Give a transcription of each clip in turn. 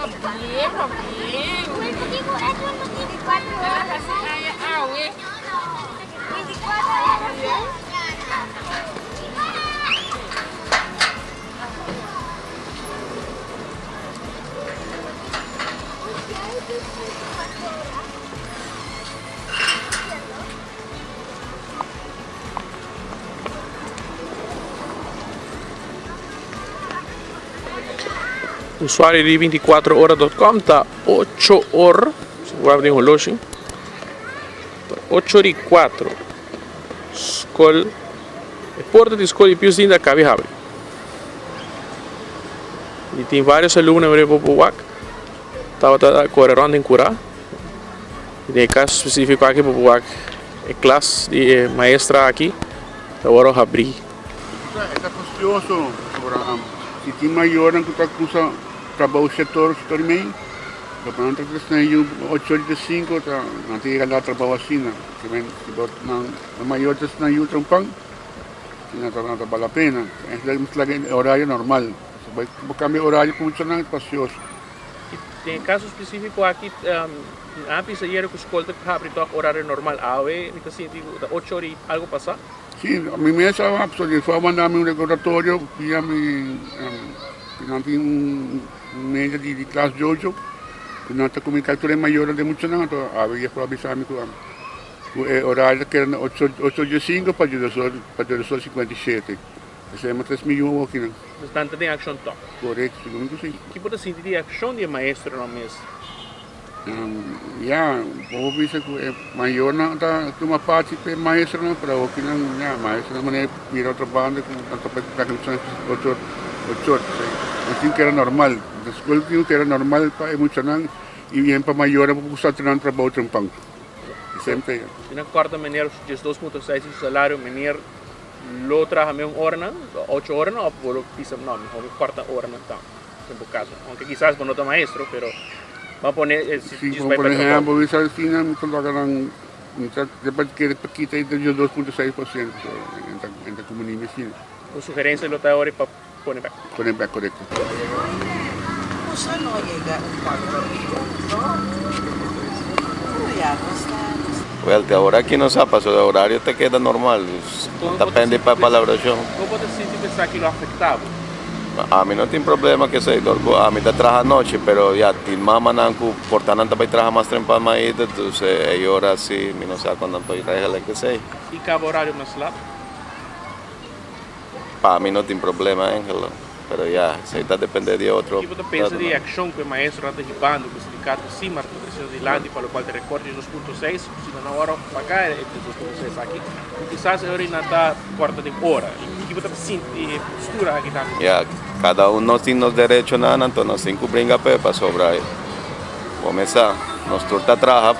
Pabien, pabien. Usuario di 24ora.com ta 8 or, si bo den holoshi, ta 8 or y 4. Skol, e porta di skol di Pius Dinda a kabi habri. Y tin varios alumno mira bo por wak tabata kore rond den kura. Den e kaso spesifiko aki bo por wak e klas di e maestra aki ta wòrdu habrí. E ta fastioso pasobra si tin mayornan ku ta kusa trabou shetor shetor i mei lo pa nan ta trese nan yu ocho ora di sinku ta nan ta yega na trabou asina si bo nan mayor trese nan yu trompan nan ta bal la pena esaki ta e horario normal bo kambia horario ku muchanan ta fastioso. Den e kaso spesífiko aki, a bisa yera ku skol ta habri tòg orario normal. Awe mi ta sinti ku ta ocho ora i algu pasá. Sí, mi mes a a manda mi un rekordatorio via mi ku nan tin un media di klas djojo ku nan ta komuniká tur e mayornan den muchanan. Anto awe e por a bisa mi ku e orario ta keda na ocho ocho dies sinku pa diesdos 57. Esei mas tres miyon awor kinan. Nos nan ta den akshon tòg. Korekto, sigur ku si. Ki bo ta sinti di e akshon di e maestronan mes? Ya, bo por bisa ku e mayornan ta tuma parti pa e maestronan, pero awor kinan ya, maestronan manera mira otro banda ku nan ta bai traha muchanan ocho ocho ora. Nos tin ku keda normal. Na skol tin ku keda normal pa e muchanan i bien pa mayornan por kusa nan trabou trempan. Semper. Si nan kòrta meneer 12.6 di su salario, meneer Lo traha meun oranan, ocho oranan of bo lo bisa no mihor mi corta oranan tan den bo caso. Aunke kisas bo no ta maestro pero bo a pone e si Si djis bo bai pa por trabou. ehempel bisa asina mi ta logra nan mi ta depa kere pa kita e 2.6% so en ta kumuni mi asina. Bo sugerencia lo ta ora pa pone bek. Pone bek korekto. Wel, te awor aki no sa pasobra e horario ta keda normal, ta pende pa e palabrashon. Kon bo ta sinti ku esaki lo afektá bo? Ami no tin problema ku esei, dor ku ami ta traha anochi, pero ya tin mamanan ku por ta nan ta bai traha mas trempan maita, dus e ora si mi no sa kon nan por regla ku esei. I kaba horario mas lat? Pa mi no tin problema Angelo, pero ya, esei ta depende di otro. Kico ta pensa di e accion cu e maestronan ta hibando cu e sindicato Simar ta treciendo dilanti pa locual ta recorte di 2.6, si nan a ora paga e 2.6 aki, cu kisas e ora nan ta corta den ora. Y kico ta sinti di e postura aki tambe? Ya, cada un nos tin nos derechonan, anto nos tin cu bringa p'e pasobra bo mes sa, nos tur ta traha.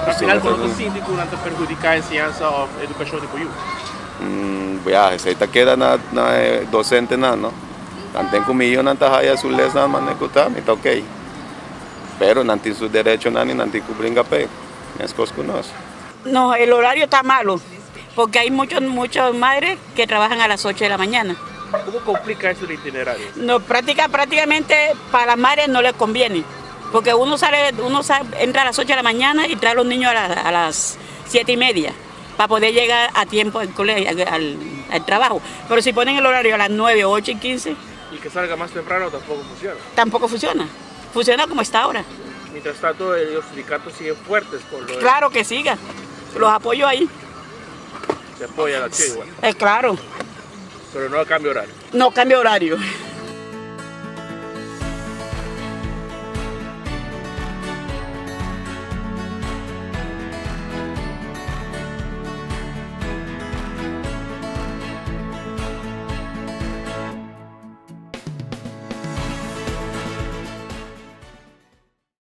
Al final bo no ta sinti cu nan ta perhudica enseñansa of educacion di bo yu? Ya, esei ta keda na na e dosentenan, no. Tanten ku mi yunan ta haya su lesnan manera ku ta, mi ta okey. Pero nan tin su derechonan i nan tin ku bringa p'e, meskos ku nos. No, el horario ta malo, porque hay muchos, muchos madres que trabajan a las ocho de la mañana. Komo komplika eso el itinerario? No, práctica, prácticamente para las madres no les conviene, porque uno sale, uno sale, entra a las ocho de la mañana y trae a los niños a las, a las siete y media. Pa poder llegar a tiempo al colegio, al, al trabajo. Pero si ponen el horario a las 9 o 8 y 15. Y que salga más temprano tampoco funciona. Tampoco funciona. Funciona como está ahora. Mientras tanto, los sindicatos siguen fuertes por lo de... Claro que siga. Los apoyo ahí. Se apoya la acción igual. Claro. Pero no cambio horario. No cambio horario.